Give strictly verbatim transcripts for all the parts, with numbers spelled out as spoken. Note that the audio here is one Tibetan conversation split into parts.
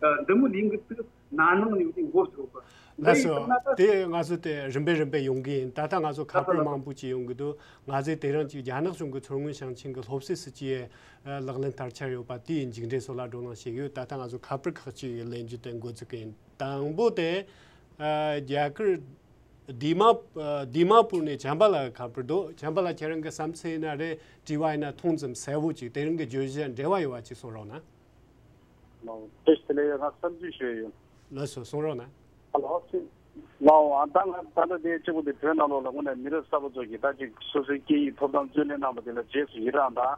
འདི་མོ་ལས་འགུལ་ཅིག་ན་ནང་ནས་འགོ་ཚུགས་པ། ལགས་སོ། དེ་ང་ཚོ་དེ་རིམ་པས་རིམ་པས་ཡོང་གི་ཡིན། ད་ལྟ་ང་ཚོ་ཁ་པར་མང་པོ་ཅིག་ཡོང་གི་འདུག་ང་ཚོས་དེ་རིང་ཅིག་རྒྱ་ནག་གཞུང་གི་མཚོ་སྔོན་ཞིང་ཆེན་གྱི་སློབ་གསོའི་སྲིད་ཇུས་ལག་ལེན་བསྟར་འཆར་ཡོད་པ་དེའི་མཇུག་འབྲས་སོགས་ལ་བགྲོ་གླེང་བྱེད་ཀྱི་ཡོད། ད་ལྟ་ང་ཚོ་ཁ་པར་ཁག་ཅིག་ལེན་རྒྱུ་དེ་འགོ་འཛུགས་ཀྱི་ཡིན། དང་པོ་དེ་རྒྱ་གར་དི་མ་དི་མ་པུར་ནས་བྱམས་པ་ལགས་ཁ་པར་འདུག་བྱམས་པ་ལགས། ཁྱེད་རང་གི་བསམ་ཚུལ་ཡིན་ན་རེད། དྲི་བ་ཡིན་ན་ཐུང་ཙམ་གསལ་བོ་ཅིག་དེ་རིང་གི་བརྗོད་གཞི་འབྲེལ་བ་ཡོད་པ་ཅིག་གསུང་རོགས་གནང་། ལགས། བཀྲ་ཤིས་བདེ་ལེགས། ང་བསམ་ཚུལ་ཞུ་ཡ་ཡོད། ལགས་སོ། གསུང་རོགས་གནང་། ཧ་ལོ། ལགས་འོང་། ད་ང་ད་ལྟ་དེ་གཅིག་པོ་དེ་བོད་ནང་ལོགས་ལ་དངོས་གནས་མི་རབས་གསར་པ་ཚོ་གིས་ད་ཅིག་སོ་སོའི་སྐད་ཡིག་ཐོབ་ཐང་རྩོད་ལེན་གནང་བ་དེ་ལ་རྗེས་སུ་ཡི་རངས་དང་།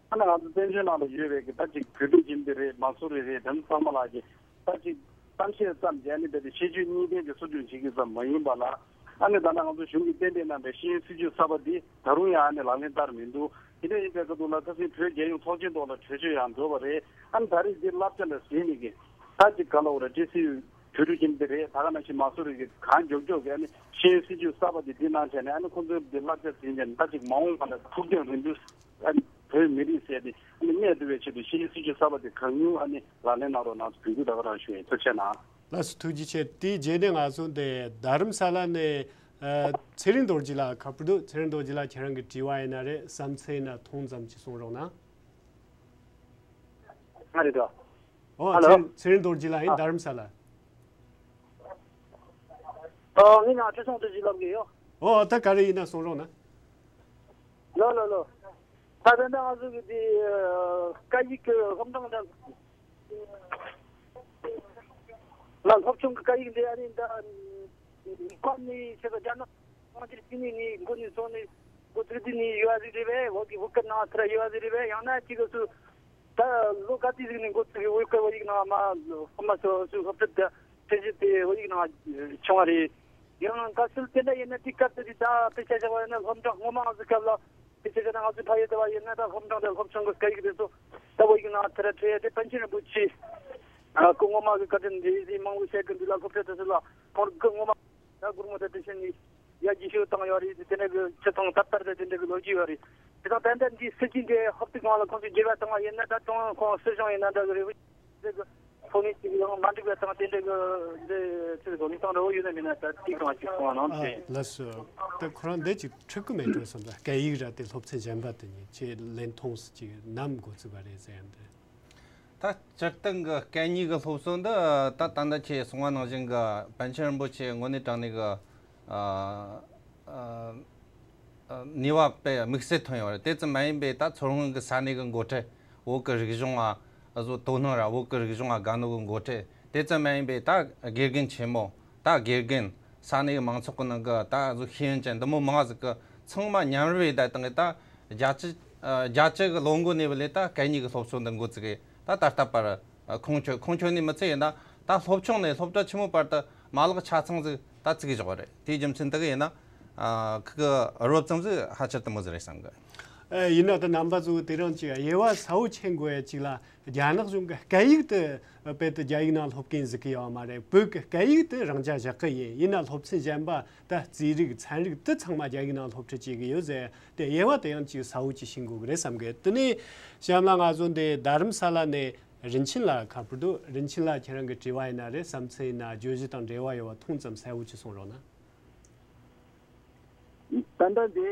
ཨ་ནི་ང་ཚོ་བཙན་བྱོལ་ནང་ལ་ཡོད་པའི་གི་ད་ཅིག་བོད་ཕྲུག་ཡིན་པ་རེད། མ་སུ་རི་རེད། དེ་ཚང་མ་ལ་གི་ད་ཅིག་གཏམ་བཤད་ཙམ་བྱས་ནས་རྦད་དེ་ཤེས་རྒྱུད་གཉིས་ལྡན་གྱི་སྲོལ་རྒྱུན་བྱེད་ཀྱི་ཙམ་མ་ཡིན་པ་ལ། ཨ་ནི་ད་ལྟ་ང་ཚོ་གཞུང་གིས་གཏན་འབེབས་གནང་པའི་ཤེས་ཡོན་སྲིད་བྱུས་གསར་པ་འདི་ད་རུང་ཡང་ཨ་ནི་ལག་ལེན་བསྟར་མི་འདུག་དེ་འདྲ་ཡིན་པའི་སྐབས་དུ་ལ་ད་སྲིད་བོད་རྒྱལ་ཡོངས་ཚོགས་ཆེན་ཐོག་ལ་གྲོས་ཆོད་ཡང་འགྲོ་བ་རེད། ཨ་ནི་ད་རེས་འདི་བསླབ་བྱ་ལ་ཟིན་ནས་གི་ད་ཅིག་ག་ལ་འོ་ར་ཏི་སི་ཡུ་བོད་ཕྲུག་ཡིན་པ་རེད། ད་ག་ནང་བཞིན་མ་སུ་རི་གི་གང་མགྱོགས་མགྱོགས་གི་ཨ་ནི་ཤེས་ཡོན་སྲིད་བྱུས་གསར་པ་འདི་འདི་གནང་བྱས་ནས་ཨ་ནི་ཁོང་ཚོའི་འདི་བསླབ་བྱ་ཟིན་བྱས་ནས་ད་ཅིག་མ་འོངས་པ་ལ་ཐུགས་འགན་རིང་པོ་ཨ་ནི་བོད་མི་རིགས་ཟེར་ཏེ་ཨ་ནི་གནས་ཐུབ་པའི་ཆེད་དུ་ཤེས་ཡོན་སྲིད་བྱུས་གསར་པ་དེ་གང་མྱུར་ཨ་ནི་ལག་ལེན་གནང་རོགས་གནང་ཟེར་འབོད་སྐུལ་ད་ག་རང་ཞུ་ཡིན། ཐུགས་རྗེ་གནང་། ལགས་སོ། ཐུགས་རྗེ་ཆེ། དེའི་རྗེས་ནས་ང་ཚོ་འདི་རྡ་རམ་ས་ལ་ནས་ཚེ་རིང་རྡོ་རྗེ་ལགས་ཁ་པར་འདུག་ཚེ་རིང་རྡོ་རྗེ་ལགས། ཁྱེད་རང་གི་དྲི་བ་ཡིན་ན་རེད། བསམ་ཚུལ་ཡིན་ན་ཐུང་ཙམ་ཅིག་གསུང་རོགས་གནང་། ང་རེད་དོ། ཨོ། ཧ་ལོ། ཚེ་ཚེ་རིང་རྡོ་རྗེ་ལགས་ཡིན། ཨ། རྡ་རམ་ས་ལ། ཨོ། ངའི་ནང་ཁྲི་སྲོང་རྡོ་རྗེ་ལབ་གི་ཡོད། ཨོ། ད་ག་རེ་ཡིན་ན་གསུང་རོགས་གནང་། ལོ་ལོ་ལོ། ད་ད་ལྟ་ང་ཚོ་གི་དེ་སྐད་ཡིག་གི་སློབ་འབྲིང་དང་། ང་སློབ་ཆུང་གི་སྐད་ཡིག་འདི་ཨ་ནི་ད་གོ་ནི་ཆེ་ད་རྒྱ་ནག་གང་ཅིར་ཅི་ནི་ནི་འགོ་ནི་སོང་ནི་འགོ་ཚུགས་དུས་ནི་ཡོད་ཟིག་རེད་པས། འོ་གི་བོད་སྐད་ནང་ཚུར་ཡོད་ཟིག་རེད་པས། ཡང་ན་ཅིག་གི་སུ་ད་ལོ་ག་དུས་ཟིག་ནི་འགོ་ཚུགས་གི་བོད་སྐད་བོད་ཡིག་ནང་མ་ཧོ་མ་སོ་སུ་སློབ་ཁྲིད་དེ་ཁྲིད་གཞི་དེ་བོད་ཡིག་ནང་བྱུང་བ་རེད། ཡང་གལ་སྲིད་དེ་འདྲ་ཡིན་ན་དེ་སྐབས་དེ་དུས་ད་དཔེ་ཆ་བཞག་པ་ཡིན་ན་སློབ་འབྲིང་སྔོན་མ་ང་ཚོའི་སྐབས་ལ་དཔེ་ཆ་བཞག་ན་ང་ཚོའི་ཕ་ཡུལ་དུ་བ་ཡིན་ན་ད་སློབ་འབྲིང་དང་སློབ་ཆུང་གི་སྐད་ཡིག་དེ་ཚོ་ད་བོད་ཡིག་ནང་དེ་འདྲ་ཁྲིད་ཡ་དེ་པཎ་ཆེན་རིན་པོ་ཆེ་སྐུ་ངོ་མ་གི་བཀའ་དྲིན་རེད་ཟེར་མང་པོ་བཤད་གི་འདུག་ལ། སློབ་ཁྲིད་དེ་ཚོ་ལ་ཁོང་གི་སྐུ་ངོ་མ། ད་སྒོར་མོ་དེ་དེ་བཞིན་ནི་ཡར་རྒྱས་ཤུགས་བཏང་ཡོད་རེད། དེ་ནས་གི་ཆུ་ཚང་ད་ལྟ་དེ་དེ་འདྲ་གི་ལོ་རྒྱུས་ཡོད་རེད། དེ་དང་ཏན་ཏན་འདི་སྲིད་ཇུས་འདི་ཧོབ་ཏེ་གང་ལ་ཁོང་ཚོས་འགྱུར་བ་བཏང་བ་ཡིན་ན་ད་ཀྲུང་དབྱང་ཁོང་སྲིད་གཞུང་ཡིན་ན་འདྲ་གི་རེད། དེ་གི་ཐོག་ནས་ཅིག་ཡང་མ་འགྲིག་པ་དང་དེ་འདྲ་གི་འདི་ཚོ་གི་ལུགས་དང་འདྲ་བོ་ཡོད་ན་མིན་ན་ད་དེ་གང་ཅིག་གསུང་བ་ནང་ཨ། བཞིན། ལགས་སོ། ད་ཁོ་རང་འདི་ཅིག་འཁྲིད་གི་མེད་འགྲོ་བསམ་ད། སྐད་ཡིག་ར་དེ་སློབ་ཚན་གཞན་པ་དེ་གཉིས་ཆེད་ལེན་ཐོངས་སུ་ཅིག་ནམ་འགོ་ཚུགས་པ་རེད་ཟེར་ཡ་འདི། ད་སྤྱིར་བཏང་གི་སྐད་གཉིས་ཀྱི་སློབ་གསོ་འདི་ད་ད་ལྟ་ཁྱེད་གསུང་བ་ནང་བཞིན་གྱི་པཎ་ཆེན་རིན་པོ་ཆེ་དངོས་གནས་དྲང་གནས་ཀྱི་ཨ་ཨ་ནུས་པ་དཔེ་དམིགས་བསལ་ཐོན་ཡོད་རེད། དེ་ཙམ་མ་ཡིན་པའི་ད་མཚོ་སྔོན་གྱི་ས་གནས་ཀྱི་འགོ་ཁྲིད། བོད་ཀྱི་རིག་གཞུང་ང་བཟོ་དོ་སྣང་ར་བོད་ཀྱི་རིག་གཞུང་ང་དགའ་ནོ་གི་འགོ་ཁྲིད། དེ་ཙམ་མ་ཡིན་པའི་ད་དགེ་རྒན་ཆེན་མོ། ད་དགེ་རྒན། ས་གནས་མང་ཚོགས་ཀྱི་ནང་གི་ད་གཟོད་ཤེས་ཡོན་ཅན་འདི་མོ་མང་ཟིག་གི་ཚང་མ་མཉམ་རུབ་ཡེད་ད་བཏང་གི་ད་རྒྱ་ཆེ་ཨ་རྒྱ་ཆེ་གི་ལོ་འགོ་ནས་བ་ལས་ད་སྐད་གཉིས་ཀྱི་སློབ་གསོ་འདི་འགོ་བཙུགས་གི་ད་ད་ལྟ་བར་ཨ་ཁོང་ཆོས་ཁོང་ཆོས་ནས་མི་ཚད་ཡིན་ད་ད་སློབ་ཆུང་ནས་སློབ་གྲྭ་ཆེན་མོ་བར་དུ་མ་ལག་ཆ་ཚང་ཟིག་ད་བཙུགས་བཞག་པ་རེད། དེའི་རྒྱུ་མཚན་དེ་གི་ཡིན་ན་ཨ་ཁི་གི་རོབ་ཙམ་ཟིག་ཧ་ཅང་དུ་མོ་ཟིག་རེད་བསམ་གི། ཨ་ཡིན་ན་ད་རྣམ་པ་ཚོ་དེ་རིང་ཅིག་དབྱེ་བ་གསལ་བོ་ཕྱེ་དགོས་ཡ་ཅིག་ལ། རྒྱ་ནག་གཞུང་གི་སྐད་ཡིག་དེ་དཔེ་དེ་རྒྱ་ཡིག་ནང་སློབ་མཁན་ཟིག་གི་ཡོད་མ་རེད། བོད་ཀྱི་སྐད་ཡིག་དེ་རང་འཇགས་བཞག་གི་ཡིན། ཡིན་ན་སློབ་ཚན་གཞན་པ་ད་རྩིས་རིག་ཚན་རིག་དེ་ཚང་མ་རྒྱ་ཡིག་ནང་སློབ་ཁྲིད་བྱེད་ཀྱི་ཡོད་ཟེར། དེ་དབྱེ་བ་དེ་ཡང་ཅིག་གསལ་བོ་ཅིག་ཕྱེ་དགོས་གི་རེད་བསམ་གི། དེ་ནས་གཤམ་ལ་ང་ཚོ་འདི་རྡ་རམ་ས་ལ་ནས་རིན་ཆེན་ལགས་ཁ་པར་འདུག་རིན་ཆེན་ལགས་ཁྱེད་རང་གི་དྲི་བ་ཡིན་ན་རེད། བསམ་ཚུལ་ཡིན་ན། བརྗོད་གཞི་དང་འབྲེལ་བ་ཡོད་པ་ཐུང་ཙམ་གསལ་བོ་ཅིག་གསུང་རོགས་གནང་། ད་ལྟ་འདི་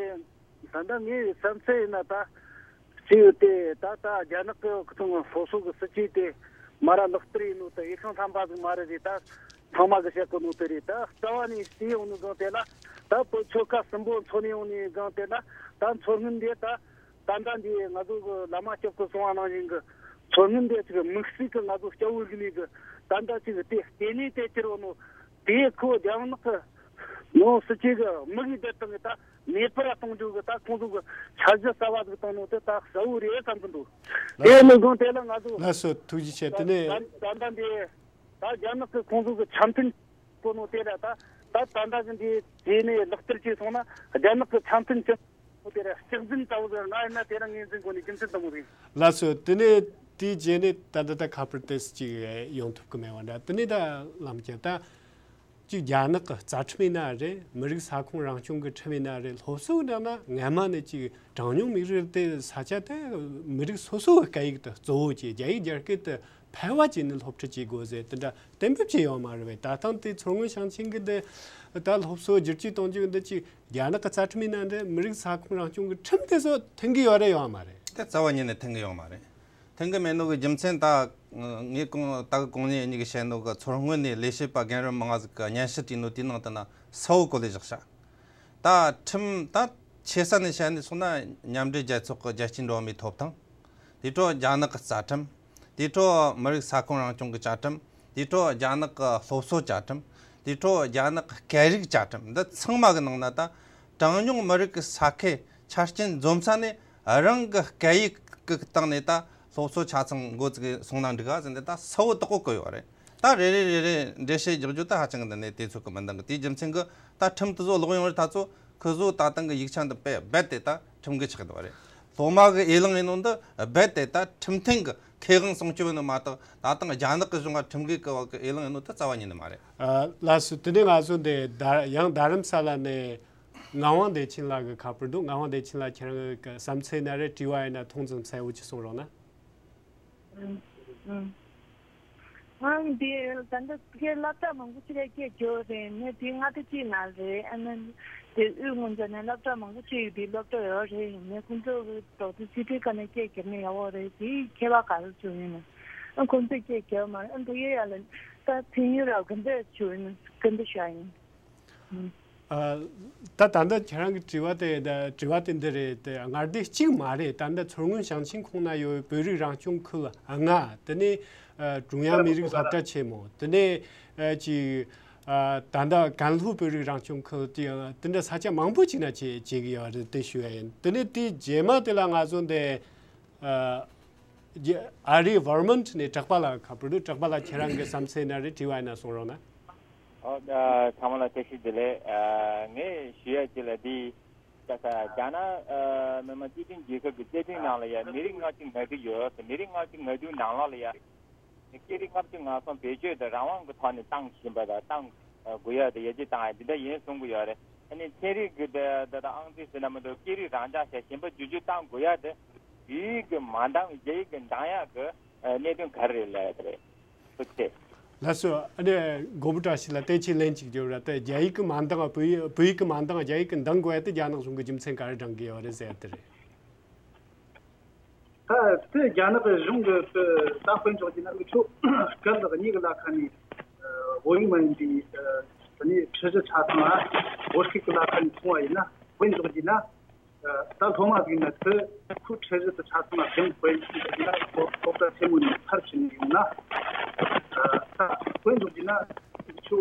ད་ལྟ་ངའི་བསམ་ཚུལ་ཡིན་ན་ད་གཅིག་ཡོད་དེ་ད་ལྟ་རྒྱ་ནག་གི་ཁོ་ཚོ་སོ་སོ་གི་སྲིད་ཇུས་དེ་མ་ར་ལག་བསྟར་ཡིན་ནོ་ད་ཡིག་ཤང་ཐམ་པ་ཟིག་མ་རེད། རེད་ད་ཚང་མ་གི་བཤད་གོ་ནོ་དེ་རེད། ད་རྩ་བ་ནས་བལྟས་ཡོང་ནི་གང་དེ་ལ་ད་བོད་ཆོལ་ཁ་གསུམ་པོ་མཚོན་ནས་ཡོང་ནི་གང་དེ་ལ་ད་མཚོ་སྔོན་འདི་ད་ད་ལྟ་འདི་ང་ཚོ་གི་བླ་མ་སྐྱབས་ཀྱི་གསུང་བ་ནང་བཞིན་གི་མཚོ་སྔོན་འདི་ཅིག་དམིགས་བསལ་གི་ང་ཚོ་སྐྱ་བོ་གི་ནི་གི་ད་ལྟ་ཅིག་དེ་ལྟེ་གནས་དེ་གྱུར་ཡོད་ནོ། དེ་ཁོ་རྒྱ་ནག་གི་ནོ་སྲིད་ཇུས་གི་དམིགས་ཡུལ་དེ་དང་གི་ད་མེད་པར་གཏོང་རྒྱུ་གི་ད་ཁོང་ཚོ་གི་འཆར་གཞི་གསར་བ་ཟིག་བཏང་ནོ་དེ་ད་གསལ་བོ་རེད་བསམ་གི་འདུག་དེ་ནི་དགོངས་དེ་ལ་ང་ཚོ་ལགས་སོ། ཐུགས་རྗེ་ཆེ། དེ་ནས་ད་ད་ད་འདི་ད་རྒྱ་ནག་གི་ཁོང་ཚོ་གི་འཆམ་མཐུན་གོ་ནོ་དེ་ལ་ད་ད་ད་ད་གི་འདི་དེ་ནས་ལག་བསྟར་བྱས་སོང་ན་རྒྱ་ནག་གི་འཆམ་མཐུན་ཅི་ནོ་དེ་ལ་ལྕག་འཛིན་ལྟ་བུ་ཟེར་ང་ཡིན་ན་དེ་རིང་ངོས་འཛིན་གོ་ནི་རྒྱུ་མཚན་དང་པོ་རེད། ལགས་སོ། དེ་ནས་དེའི་རྗེས་ནས་ད་ད་ད་ཁ་པར་ཏེས་ཅིག་ཡོང་ཐུབ་གི་མེད་པ་འདྲ། དེ་ནས་ད་ལམ་ཀྱང་ད་ཅིག་རྒྱ་ནག་གི་རྩ་ཁྲིམས་ཡིན་ན་རེད། མི་རིགས་ས་ཁོངས་རང་སྐྱོང་གི་ཁྲིམས་ཡིན་ན་རེད། སློབ་གསོ་གི་ནང་ན་སྔ་མ་ནས་ཅིག་གྲངས་ཉུང་མི་རིགས་དེ་ས་ཆ་དེ་མི་རིགས་སོ་སོ་གི་སྐད་ཡིག་དེ་གཙོ་བོ་བྱས། རྒྱ་ཡིག་རྒྱ་སྐད་དེ་ ཕལ་བ་ཅིག་ནི་སློབ་ཁྲིད་བྱེད་དགོས་ཟེར་དེ་འདྲ་གཏན་འབེབས་བྱས་ཡོད་མ་རེད་བས། ད་ཐེངས་དེ་མཚོ་སྔོན་ཞིང་ཆེན་གྱི་འདི་ད་སློབ་གསོ་བསྒྱུར་བཅོས་གཏོང་རྒྱུ་འདི་ཅིག་རྒྱ་ནག་གི་རྩ་ཁྲིམས་ཡིན་ན་འདི་མི་རིགས་ས་ཁོངས་རང་སྐྱོང་གི་ཁྲིམས་དེ་ཚོ་མཐུན་གྱི་ཡོད་རེད་ཡོད་མ་རེད། དེ་རྩ་བ་ཉིད་ནས་མཐུན་གྱི་ཡོད་མ་རེད། མཐུན་གྱི་མེད་ནོ་གི་རྒྱུ་མཚན་ད་ངས་གོང་ད་གི་གོང་ནས་གཉིས་ཀྱི་བཤད་ནོ་གི་མཚོ་སྔོན་ནས་ལས་བྱེད་པ་རྒན་རབས་མང་ང་ཟིག་གི་སྙན་ཞུ་བྲིས་ནོ་དེའི་ནང་དུ་ན་གསལ་བོ་བཀོད་ལས་བཞག་ཤག་ད་ཁྲིམས་ད་ཆེ་ས་ནས་བཤད་ནས་སོང་ན་མཉམ་འབྲེལ་རྒྱལ་ཚོགས་ཀྱི་རྒྱལ་སྤྱིའི་འགྲོ་བ་མིའི་ཐོབ་ཐང་། དེ་འཕྲོ་རྒྱ་ནག་གི་རྩ་ཁྲིམས། དེ་འཕྲོ་མི་རིགས་ས་ཁོངས་རང་སྐྱོང་གི་བཅའ་ཁྲིམས། དེ་འཕྲོ་རྒྱ་ནག་གི་སློབ་གསོ་བཅའ་ཁྲིམས། དེ་འཕྲོ་རྒྱ་ནག་གི་སྐད་རིགས་བཅའ་ཁྲིམས། འདི་ཚང་མ་གི་ནང་ན་ད་གྲངས་ཉུང་མི་རིགས་ཀྱི་ས་ཁུལ་ཆ་རྐྱེན་འཛོམས་ས་ནས་རང་གི་སྐད་ཡིག་གི་སྟེང་ནས་ད་སློབ་གསོ་ཆ་ཚང་འགོ་བཙུགས་སོང་ན་འགྲིག་ག་ཟེར་ནས་ད་གསལ་བོ་དག་པོ་བཀོད་ཡོད་རེད། ད་རེ་རེ་རེ་རེ་འགྲེལ་བཤད་རྒྱག་རྒྱུ་ད་ཧ་ཅང་གི་འདི་ནས་དུས་ཚོད་ཀྱི་མི་འདང་གི། དེའི་རྒྱུ་མཚན་གྱི་ད་ཁྲིམས་དེ་ཚོ་ཀློག་ཡོང་རེད། ད་ཚོ་ཁོ་ཚོ་ད་ཐེངས་གི་ཡིག་ཆ་འདི་དཔེ་རྦད་དེ་ད་ཁྲིམས་འགལ་ཆགས་འདུག་བ་རེད། སློབ་མ་གི་འོས་ལངས་ཡིན་ནོ་འདི་རྦད་དེ་ད་ཁྲིམས་མཐུན་གྱི་ཁེ་དབང་སྲུང་སྐྱོབ་ཡིན་ནོ་མ་གཏོགས་ད་ཐེངས་རྒྱ་ནག་གི་གཞུང་ག་ཁྲིམས་འགལ་གི་བ་གི་འོས་ལངས་ཡིན་ནོ་ད་རྩ་བ་ཉིད་ནས་མ་རེད། ཨ། ལགས་སོ། དེ་ནས་ང་ཚོ་འདི་ད་ཡང་རྡ་རམ་ས་ལ་ནས་ངག་དབང་བདེ་ཆེན་ལགས་ཀྱི་ཁ་པར་འདུག་ངག་དབང་བདེ་ཆེན་ལགས་ཁྱེད་རང་གི་བསམ་ཚུལ་ན་རེད། དྲི་བ་ཡིན་ན་ཐུང་ཙམ་གསལ་བོ་ཅིག་གསུང་རོགས་གནང་། ཨང་། ཨང་། ང་འདི་ད་ལྟ་ཁྱེད་སློབ་གྲྭ་མང་པོ་ཅིག་ལ་སྐད་རྒྱག་རེད། ངས་དེ་མངའ་སྡེ་གཅིག་ནང་རེད། ཨ་ནི་དེ་དབུས་མངའ་འཛོམས་ནས་སློབ་གྲྭ་མང་པོ་ཅིག་དེ་སློབ་གྲྭ་ཡོད་རེད། ཡིན་ནའི་ཁོང་ཚོ་གི་རྡོག་རྩ་གཅིག་སྒྲིལ་སྒང་ནས་སྐད་རྒྱབ་ན་ཡག་པོ་རེད། དེ་ཁྱད་པར་ག་རེ་བྱུང་ཡོད་ན། ཨ་ཁོང་ཚོས་སྐད་རྒྱབ་མ་རེད། ཨ་འདུག་ཡོད་ཡ་ལ་ད་ཕན་ཡོན་ར་ག་འདྲ་བྱུང་ཡོད་ན་སྐད་འདི་ཤོད་ཡིན། ཨ། ད་ད་ལྟ་ཁྱེད་རང་གི་དྲི་བ་དེ་ད་དྲི་བ་དེ་འདི་རེད། དེ་མངའ་སྡེ་གཅིག་མ་རེད། ད་ལྟ་མཚོ་སྔོན་ཞིང་ཆེན་ཁོངས་ན་ཡོད་བོད་རིགས་རང་སྐྱོང་ཁུལ་ལྔ། དེ་ནས་ཨ་ཀྲུང་དབྱང་མི་རིགས་སློབ་གྲྭ་ཆེན་མོ། དེ་ནས་ཨ་ཅིག་ཨ་ད་ལྟ་ཀན་ལྷོ་བོད་རིགས་རང་སྐྱོང་ཁུལ་དེ་དེ་འདྲ་ས་ཆ་མང་པོ་ཅིག་ན་བྱེད་བྱེད་ཀྱི་ཡོད་རེད། དེ་ཞུ་ཡ་ཡིན། དེ་ནས་དེ་རྗེས་མ་དེ་ལ་ང་ཚོ་འདི་ཨ་རྗེ་ཨ་རི་ཝར་མོན་ཊི་ནས་གྲགས་པ་ལགས་ཁ་པར་འདུག་གྲགས་པ་ལགས་ཁྱེད་རང་གི་བསམ་ཚུལ་ན་རེད། དྲི་བ་ཡིན་ན་གསུང་རོགས་གནང་། ཨོ། ཨ། ཚང་མ་ལ་བཀྲ་ཤིས་བདེ་ལེགས། ཨ། ངས་ཞུ་ཡ་ཅིག་ལ་འདི་ད་ས་རྒྱ་ནག་ཨ་མི་དམངས་སྤྱི་མཐུན་རྒྱལ་ཁབ་ཀྱི་རྩ་ཁྲིམས་ནང་ལ་ཡ་མི་རིགས་ལྔ་བཅུ་ང་དྲུག་ཡོད། མི་རིགས་ལྔ་བཅུ་ང་དྲུག་ནང་ལོགས་ལ་ཡ་སྐད་རིགས་ལྔ་བཅུ་ང་གསུམ་བེད་སྤྱོད་དང་རང་དབང་གི་ཐོག་ནས་བཏང་བཞིན་པ་དང་བཏང་དགོས་ཡ་དེ་ཡར་རྒྱས་བཏང་ཡ་འདི་འདྲ་ཡིན་གསུང་གི་ཡོད་རེད། ཨ་ནི་ཚན་རིག་གི་ད་ད་ཨང་རྩིས་ཟེར་ན་མི་འདུག་སྐད་རིགས་རང་འཇགས་བྱས་གཞན་པ་བསྒྱུར་བཅོས་བཏང་དགོས་ཡ་དེ་བོད་ཡིག་གི་མ་འདང་བའི་རྒྱ་ཡིག་གི་འདང་ཡ་གི་གནད་དོན་ག་རེ་རེད་ལབ་ཡ་དེ་རེད། ཐུགས་རྗེ་ཆེ། ལགས་སོ། ཨ་ནི་མགོན་པོ་བཀྲ་ཤིས་ལགས་བལྟས་ཚེ་ལན་གཅིག་བརྗོད་ར། ད་རྒྱ་ཡིག་གི་མ་འདང་བ་བོད་ཡིག་བོད་ཡིག་གི་མ་འདང་བ་རྒྱ་ཡིག་གི་འདང་དགོས་ཡ་དེ་རྒྱ་ནག་གཞུང་གི་རྒྱུ་མཚན་ག་རེ་བགྲང་གི་ཡོད་རེད་ཟེར་ཡ་དེ་རེད། ད་དེ་རྒྱ་ནག་གི་གཞུང་གི་ད་དཔེ་འཇོག་རྒྱུ་ན་འུ་ཆོ་སྐད་གཉིས་ཀྱི་ལ་ཁ་ནས་བོད་ཡིག་མ་ཡིན་པའི་ད་ནི་ཁྲིད་གཞི་ཆ་ཚང་ལ་བོད་སྐད་ཀྱི་ལ་ཁ་ནས་མཐོང་བ་ཡིན་ན། དཔེ་འཇོག་རྒྱུ་ན། ད་སློབ་མ་ཟིག་ན་ཚོས་ཁོའི་ཁྲིད་གཞི་དེ་ཆ་ཚང་ལ་དེང་དཔེ་ཡིན་ན་སློབ་གྲྭ་ཆེན་མོ་ནས་མཐར་ཕྱིན་ནས་ཡོང་ན། ད་དཔེ་འཇོག་རྒྱུ་ན་ཆུ།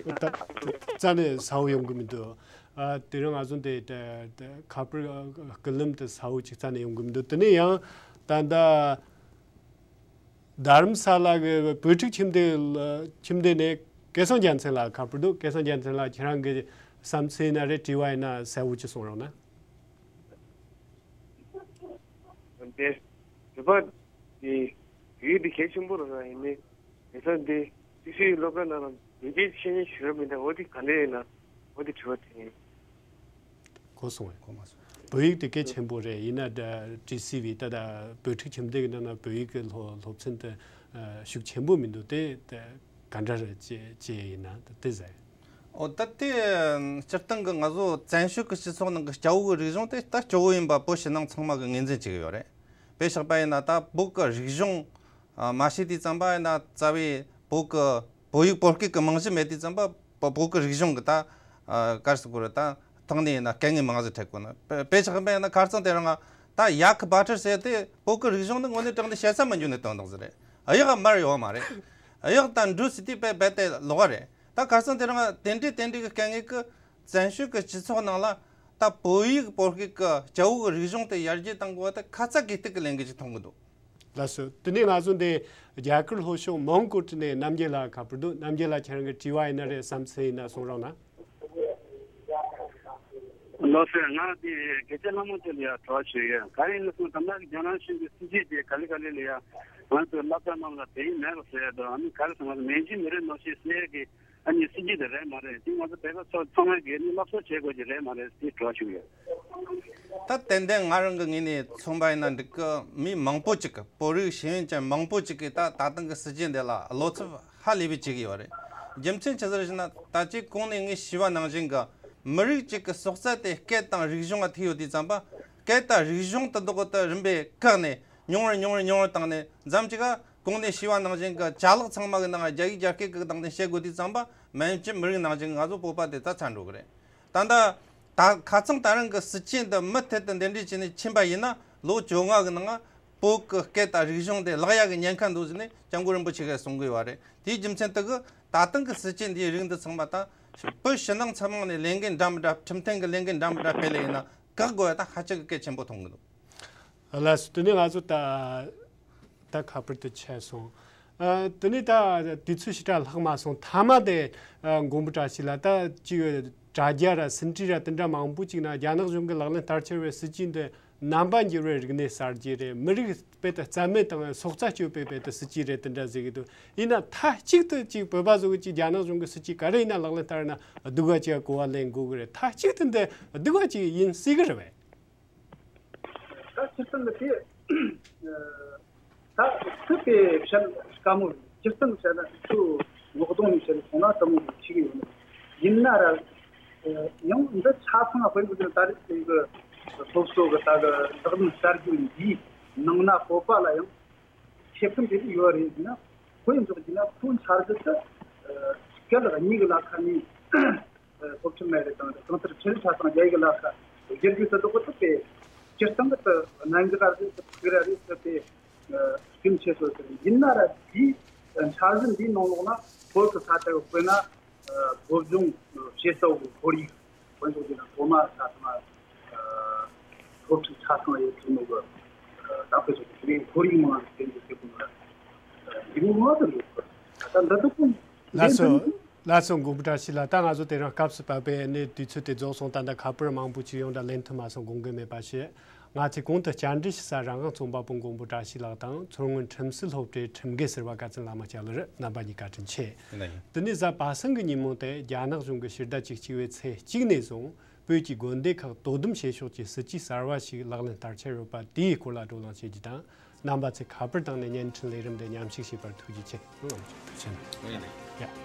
ད་རྩ་ནས་གསལ་པོ་ཡོང་གི་མི་འདུག་ཨ། དེ་རིང་ང་ཚོ་འདི་ད་ད་ཁ་པར་སྐུད་ལམ་དེ་གསལ་པོ་ཅིག་རྩ་ནས་ཡོང་གི་མི་འདུག་དེ་ནས་ཡང་ད་ད། རྡ་རམ་ས་ལ་གི་བོད་ཕྲུག་ཁྱིམ་སྡེ་ལ་ཁྱིམ་སྡེ་ནས་སྐལ་བཟང་རྒྱལ་མཚན་ལགས་ཁ་པར་འདུག་སྐལ་བཟང་རྒྱལ་མཚན་ལགས་ཁྱེད་རང་གི་བསམ་ཚུལ་ཡིན་ན་རེད། དྲི་བ་ཡིན་ན་གསལ་པོ་ཅིག་གསུང་རོགས་གནང་། དེ་བོད་པ་དེ་ཡུལ་དེ་གལ་ཆེན་པོ་རེད་ཡིན་ནའི་དེང་སང་འདི་སི་སི་སློབ་གྲྭ་ནང་ལ་མི་སྐད་ཤེས་མཁན་ཞིག་ཡོད་མི་འདུག་འོ་དེ་ག་འདྲ་ཡིན་ན་འོ་དེ་དྲི་བ་དྲིས་ཡིན། གོ་སོང་བས། གོ་མ་སོང་། བོད་ཡིག་དེ་གལ་ཆེན་པོ་རེད། ཡིན་ན་ད་ཊི་སི་ཝི་ད་ད་བོད་ཕྲུག་ཁྱིམ་སྡེ་གི་ནང་ན་བོད་ཡིག་གི་སློབ་སློབ་ཚན་དེ་ཤུགས་ཆེན་པོ་མི་འདུག་དེ་ད་ག་འདྲ་རེད་ཅེས་ཅེས་ཡིན་ན་ད་དེ་ཟེར། ཨོ་ད་དེ་སྤྱིར་བཏང་གི་ང་ཚོ་བཙན་བྱོལ་གི་སྤྱི་ཚོགས་ནང་གི་སྐྱ་བོ་གི་རིག་གཞུང་དེ་ད་སྐྱོ་བོ་ཡིན་པ་བོད་ཕྱི་ནང་ཚང་མ་གི་ངོས་འཛིན་བྱེད་ཀྱི་ཡོད་རེད། དཔེ་བཞག་པ་ཡིན་ན་ད་བོད་གི་རིག་གཞུང་ཨ་མ་ཤེས་དུས་ཙམ་པ་ཡིན་ན་རྩ་བའི་བོད་གི་བོད་ཡིག་བོད་སྐད་གི་རྨང་གཞི་མེད་དུས་ཙམ་པ་བོད་བོད་གི་རིག་གཞུང་གི་ད་ཨ་ག་རེ་ཟེར་དགོས་རེད། ད་ཐང་ནས་ཡིན་ན་སྐད་ངན་མང་ཟིག་འཕྲད་དགོས་ན། དཔེ་དཔེ་ཆ་གི་མེད་ན་ཁ་རྩང་དེ་རིང་ད་ཡག་གི་བ་ཁྲིར་ཟེར་དེ་བོད་གི་རིག་གཞུང་ནི་དངོས་གནས་དྲང་གནས་བཤད་ས་མི་འཇུག་ནས་དོན་དག་ཟིག་རེད། གཡག་མར་ཡོད་མ་རེད། གཡག་དང་འབྲུ་ཟེར་དུས་དཔེ་རྦད་དེ་ལོགས་རེད། ད་ཁ་རྩང་དེ་རིང་དེ་འདྲའི་དེ་འདྲའི་གི་སྐད་ངན་གི་བཙན་བྱོལ་གི་སྤྱི་ཚོགས་ནང་ལ་ད་བོད་ཡིག་བོད་སྐད་གི་སྐྱ་བོ་གི་རིག་གཞུང་དེ་ཡར་རྒྱས་གཏང་དགོས་པ་དེ་ཁ་ཚ་དགོས་གཏུགས་གི་ལས་འགན་ཅིག་མཐོང་གི་འདུག་ལགས་སོ། དེ་ནས་ང་ཚོ་འདི་རྒྱ་གར་ལྷོ་ཕྱོགས་མོན་གྷོ་ནས་རྣམ་རྒྱལ་ལགས་ཁ་པར་འདུག་རྣམ་རྒྱལ་ལགས་ཁྱེད་རང་གི་དྲི་བ་ཡིན་ན་རེད། བསམ་ཚུལ་ཡིན་ན་གསུང་རོགས་གནང་། ལགས་སོ། ང་འདི་དགེ་ཆེ་ལྷ་མོ་དེ་ལ་ཡ་དྲི་བ་ཞུ་ཡ། ག་ཡིན་ན་སོང་ད་ལྟ་གི་རྒྱ་ནག་གཞུང་གི་སྲིད་བྱུས་དེ་ག་ལེ་ག་ལེ་ལ་ཡ་ང་ཚོའི་སློབ་གྲྭ་རྣམས་ལ་བོད་ཡིག་མེད་པ་བཟོ་ཡ་དང་ཨ་ནི་ག་རེ་ཟེར་ང་ཚོ་མན་ཇུ་མི་རིགས་ནང་བཞིན་ཟེར་ཡ་གི་ཨ་ནི་སྲིད་ཇུས་དེ་རེད་མ་རེད། དེ་ང་ཚོ་བོད་པ་ཚོ་ཚང་མ་གིས་ནི་སློབ་གསོ་བྱེད་དགོས་ཀྱི་རེད་མ་རེད་ཟེར་དྲི་བ་ཞུ་གི་ཡོད། ད་ཏན་ཏན་ང་རང་གི་ངོས་ནས་མཚོན་པ་ཡིན་ན་འགྲིག་གི། མི་མང་པོ་ཅིག་གི་བོད་རིགས་ཤེས་ཡོན་ཅན་མང་པོ་ཅིག་གིས་ད་ད་ཐེངས་གི་སྲིད་ཇུས་འདི་ལ་བློ་འཚབ་ཧ་ལས་པའི་བྱེད་ཀྱི་ཡོད་རེད། རྒྱུ་མཚན་ཆི་ཟིག་རེད་ཟེར་ན། ད་ཅིག་གོང་ནས་ངས་ཞུས་པ་ནང་བཞིན་གི་མི་རིགས་གཅིག་གི་སྲོག་རྩ་དེ་སྐད་དང་རིག་གཞུང་ལ་ཐུག་ཡོད་དུས་ཙམ་པ། སྐད་དང་རིག་གཞུང་དེ་དག་དེ་རིམ་པས་བཀག་ནས་ཉུང་རུ་ཉུང་རུ་ཉུང་རུ་བཏང་ནས། མཚམས་ཅིག་ག་གོང་ནས་ཞུས་པ་ནང་བཞིན་གི་ཅ་ལག་ཚང་མ་གི་ནང་རྒྱ་ཡིག་རྒྱ་སྐད་གི་སྟེང་ནས་བཤད་དགོས་དུས་ཙམ་པ། མན་ཇུ་མི་རིགས་ནང་བཞིན་ང་ཚོ་བོད་པ་དེ་ད་ཚར་འགྲོ་གི་རེད། ད་ལྟ་ད་ཁ་སང་ད་རང་གི་སྲིད་ཇུས་འདི་མུ་མཐུད་དུ་འདི་འདྲས་བྱས་ནས་ཕྱིན་པ་ཡིན་ན། ལོ་བཅོ་ལྔ་གི་ནང་བོད་ཀྱི་སྐད་དང་རིག་གཞུང་དེ་བརླག་ཡག་གི་ཉེན་ཁ་འདུག་ཟེར་ནས་སྐྱབས་མགོན་རིན་པོ་ཆེ་གིས་གསུང་གི་ཡོད་རེད། དེའི་རྒྱུ་མཚན་དེ་གིས་ད་ཐེངས་ཀྱི་སྲིད་ཇུས་འདིའི་རིགས་འདི་ཚང་མ་ད་བོད་ཕྱི་ནང་མཚམས་མང་ནས་ལས་འགན་འདྲ་མི་འདྲ། ཁྲིམས་མཐུན་གྱི་ལས་འགན་འདྲ་མི་འདྲ་སྤེལ་ལེ་ཡིན་ན། བཀག་དགོས་ཡ་ད་ཧ་ཅང་གི་གལ་ཆེན་པོ་མཐོང་གི་འདུག། ལགས་སོ། དེ་ནས་ང་ཚོ་ད་ད་ཁ་པར་དུ་ཆད་སོང་། ཨ། དེ་ནས་ད་དུས་ཚོད་ཞེ་དྲག་ལྷག་མ་སོང་། མཐའ་མ་དེ། ཨ། མགོན་པོ་བཀྲ་ཤིས་ལགས། ད་ཅིག་དྲ་རྒྱ་ར་སིན་ཊི་ར་དེ་འདྲ་མང་པོ་ཅིག་ན་རྒྱ་ནག་གཞུང་གི་ལག་ལེན་བསྟར་འཆར་བའི་སྲིད་ཇུས་འདི་རྣམ་པ་འགྱུར་བའི་རིག་གནས་གསར་བརྗེ་རེད། མི་རིགས་དཔེ་ད་རྩ་མེད་བཏང་བའི་སྲོག་རྩ་གཅོད་པའི་དཔེ་ད་སྲིད་ཇུས་རེད། དེ་འདྲ་ཟེར་གི་འདུག། ཡིན་ན་མཐའ་གཅིག་ཏུ་ཅིག་བོད་པ་ཚོ་གི་ཅིག་རྒྱ་ནག་གཞུང་གི་སྲིད་ཇུས་ག་རེ་ཡིན་ན་ལག་ལེན་བསྟར་ན་སྡུག་པ་ཅིག་ག་གོ་བ་ལེན་དགོས་གི་རེད། མཐའ་གཅིག་ཏུ་འདི་སྡུག་པ་ཅིག་ཡིན་སྲིད་གི་རེད་པས། ད་སྤྱིར་བཏང་གི་དེ། ད་སུ་དེ་བཤད་དཀའ་མོ་རེད། སྤྱིར་བཏང་བཤད་ན་ཁྱོད་ངོ་གདོང་ནས་བཤད་སོང་ན་དེ་མོ་ཞིག་ཡོད་ནི། ཡིན་ན་ར། ཡང་འདི་ཆ་ཚང་དཔེ་འདུག་ཟེར། ད་རེས་དེ་གི་སློབ་གསོ་གི་ད་གི་ལག་ལེན་བསྟར་རྒྱུ་འདིའི་ནང་ན་བོད་པ་ལ་ཡང་ཁེ་ཕན་དེ་ཡོད་རེད་ཟེར་ན། དཔེ་འཇོག་རྒྱུ་ན་ཁོའི་འཆར་གཞི་དེ་སྐད་ལ་གཉིས་ཀྱི་ལ་ཁ་ནས། སློབ་ཁྲིད་མེད་རེད་དང་། གང་ལྟར་ཆེད་ཆ་ཚང་རྒྱ་ཡིག་ལ་ཁ་བསྒྱུར་རྒྱུ་དེ་དག་གི་དེ་སྤྱིར་བཏང་གི་དེ་གནད་འགག་རེད། དེ་ཕུགས་ར་རེད། དེ་དེ་རྒྱུན་ཆད་སོང་ཟེར། ཡིན་ན་ར་འདིའི་འཆར་གཞི་འདིའི་ནང་ལོགས་ན་བོད་ཀྱི་ས་ཆ་གི་དཔེར་ན་བོད་ལྗོངས་བྱེ་ས་བོད་ཁོར་ཡུག་དཔེ་འཇོག་རྒྱུ་ན་གོ་མ་ཆ་ཚང་། སློབ་ཁྲིད་ཆ་ཚང་ཡོད་ཚུལ་ནོ་གི་ད་དཔེ་འཇོག་རྒྱུ་ཁོར་ཡུག་མང་བ་དེ་འདྲ་དེ་ཀུན་ལ་འདི་མོ་མང་དུ་ཡོད་པ། ད་འདི་དག་ཀུན། ལགས་སོ། ལགས་སོ། མགོན་པོ་བཀྲ་ཤིས་ལགས། ད་ང་ཚོ་དེ་རིང་སྐབས་སུ་བབས་པའི་ནས་དུས་ཚོད་དེ་རྫོགས་སོང་། ད་ལྟ་ཁ་པར་མང་པོ་ཅིག་ཡོང་དྲ་ལེན་ཐུབ་མ་སོང་། དགོངས་འགལ་མེད་པ་བྱེད། ང་ཚོས་གོང་དུ་བཅར་འདྲི་ཞུ་ས་རང་དབང་རྩོམ་པ་པོ་མགོན་པོ་བཀྲ་ཤིས་ལགས་དང་། མཚོ་སྔོན་ཁྲིམས་སྲིད་སློབ་གྲྭའི་ཁྲིམས་དགེ་ཟུར་པ་བཀའ་བཙུན་བླ་མ་སྐྱབས་ལགས་རེད། རྣམ་པ་གཉིས་ཀ་བཀའ་དྲིན་ཆེ། ཡིན་ན་ཡིན། དེ་ནས་གཟའ་པ་སངས་ཀྱི་ཉིན་མོ་དེ་རྒྱ་ནག་གཞུང་གི་ཕྱི་ཟླ་བཅུ་གཅིག་པའི་ཚེས་གཅིག་ནས་བཟུང་བོད་ཀྱི་དགོན་སྡེ་ཁག་དོ་དམ་བྱེད་ཕྱོགས་ཀྱི་སྲིད་ཇུས་གསར་བ་ཞིག་ལག་ལེན་བསྟར་འཆར་ཡོད་པ་དེའི་སྐོར་ལ་བགྲོ་གླེང་བྱེད་རྒྱུ་དང་། རྣམ་པ་ཚོས་ཁ་པར་བཏང་ནས་བརྙན་འཕྲིན་ལས་རིམ་འདི་མཉམ་ཞུགས་བྱས་པར་ཐུགས་རྗེ་ཆེ། ཐུགས་རྗེ་ཆེ། ཡ།